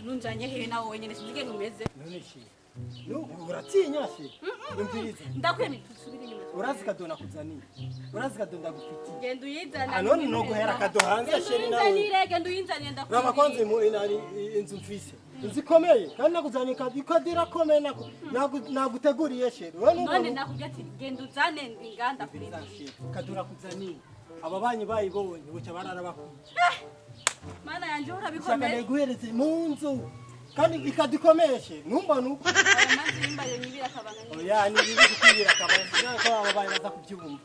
Nunjanye hehe nawe wenyene? Sinzi ingene umeze. None chéri, no uratinya chéri? Umviriza. Ndakwemye, tusubire inyuma. Urazi cadeau nakuzaniye? Urazi cadeau ndagufitiye? Genda uyizana. Ah, none noguhera cadeau hanze, Genda chéri, nawe. uyinzanire, genda uyinzanire. Uraba kwanza Ndakwiriye. inani inzu mfise, inzu ikomeye, kandi nakuzaniye cadeau, icadeau irakomeye naguteguriye chéri, wowe. None Nubona nakubwiye ati genda uzane inganda kurindiriye. Cadeau nakuzaniye, aba banyi bayibonye buca barara bakwiye. Mana yanje, Shaka urabikomeye. ndayiguhereze mu nzu, kandi icadeau ikomeye chéri, ntumbone uko. Aya mazi yimbaye nyibira akabanga. Oya, ni bibi gukwibira akabanga, sinzi ko aba banyi baza kubyumva.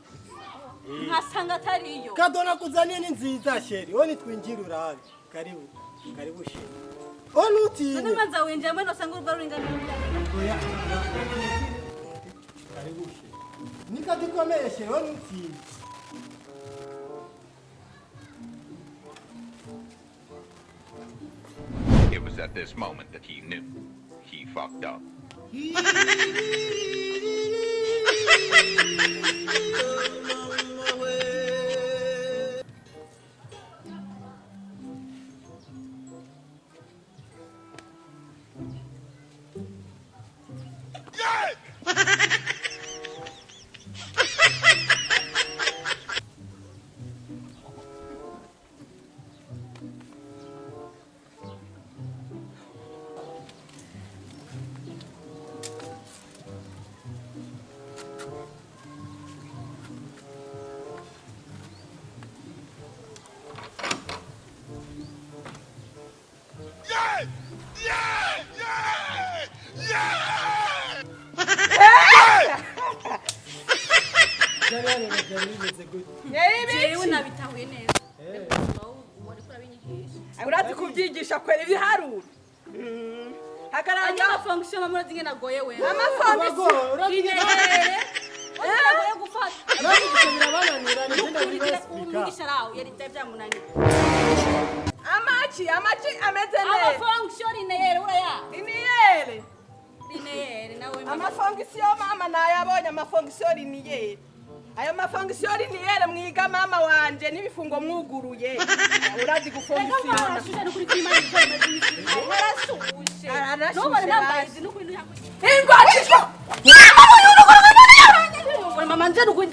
Nkasanga atariyo. Cadeau nakuzaniye ni nziza chéri, wowe nitwinjira urabe. Karibu, karibu chéri, wowe ntutinye. None manza winjiramo, nosanga urugo ruringaniye. Oya, karibu chéri, ni cadeau ikomeye chéri, wowe ntutinye. It was at this moment that he knew. He fucked up. Byari byari bimeze gute? Jewe nabitahuye neza. Wariko urabinyigisha. Urazi kubyigisha kwera ibiharuro hagaranga. Andi mafonction mamwe urazi ingene agoye wewe. Amafonction. Urazi Linéaire. Uragoye gufata. Nabigisha birabananira, ni genda Nukurikira bibesipika. umwigisha rawo yari byari byamunaniye. Amaki amaki ameze neza. Amafonction linéaire uraya. Linéaire. Linéaire nawe. Amafonction mama nayabonye, amafonction linéaire, ayo mafonction linéaire mwiga mama wanje n'ibifungo mwuguruye, urazi Reka. Gufonctionna. Arashushe nukuri kwimana, ibyo bimaze imisi arashushe. Arashushe, Nubone nambaye basi. izi nukuri ntuyakuye. Ingwatishwa. Mama nje nukuri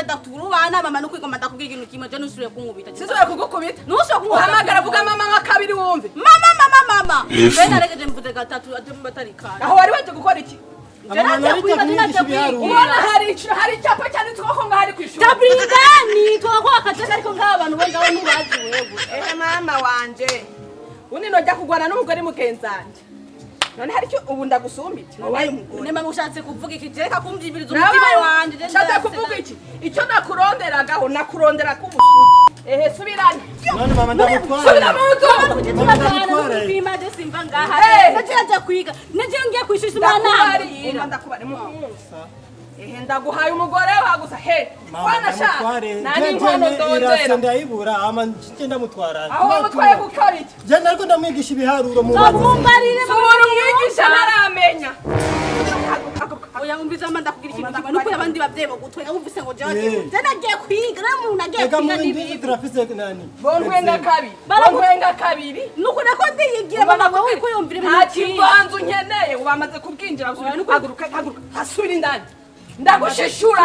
ndaturubana mama, nukuri ngoma ndakubwira ikintu kimwe, je nusubire kunkubita. Sinzobora kugukubita. Nusubire kunkubita. Uhamagara, vuga mama nka kabiri wumve. Mama, mama, mama. Mbe naregeje mvuze gatatu ate batarikana. Aho wari waje gukora iki? Amama narita kumwigisha ibiharuro. Ubona hari icyapa cyanditsweho ko ngaho ari ku ishuri. Tabrindani twakwa akajaga, ariko nk'aba bantu bo ngaho ntubazi wewe. Ehe mama wanje, undi nojya kugwana n'umugore mugenzanje, none hari icyo ubu ndagusumbije wabaye umugore? Ne mama, ushatse kuvuga iki? Reka kumbyibiriza umutima wanje. Je Nshatse kuvuga iki? Icyo nakuronderagaho, nakurondera k'ubusugi. Ehe, subirane. None mama ndamutwara? Subira mu nzu. Mama ndamutwara? Kwima je simva ngaha. Eh. Naje kwiga, naje ngiye kwishusha umwana. Ndakubari umva, ndakubari muhungu. Ehe, ndaguhaye umugore wa gusa he. Mama Wana sha ndamutware? nani inkono Irase ndondera. ndayibura, ama nje ndamutwara. Aho wamutwaye gukora iki? Je nariko ndamwigisha ibiharuro mu bazi. Mumbarire. Subura umwigisha ntaramenya. Oya, umviza mama, ndakubwira ikintu kimwe, nukuri abandi bavyeyi bogutwenga wumvise ngo jewe Eh. je nagiye kwiga, rero umuntu agiye Ega kwiga mu n'ibibi. nzu turafise nani? Bontwenga kabiri, bontwenga kabiri. Nuko nako ndiyigira mama, wowe kwiyumvira. Nta kibanza unkeneye, wamaze kubwinjira. Haguruka, haguruka, hasubira indani, ndagushishura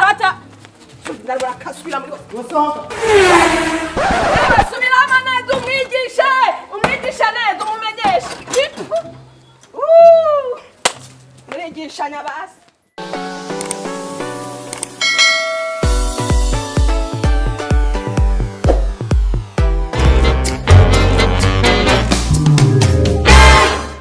ndabura kasubira muri Gusohoka. Ewe, subiramo neza, umwigishe, umwigishe neza, umumenyeshe. Murigishanya basi.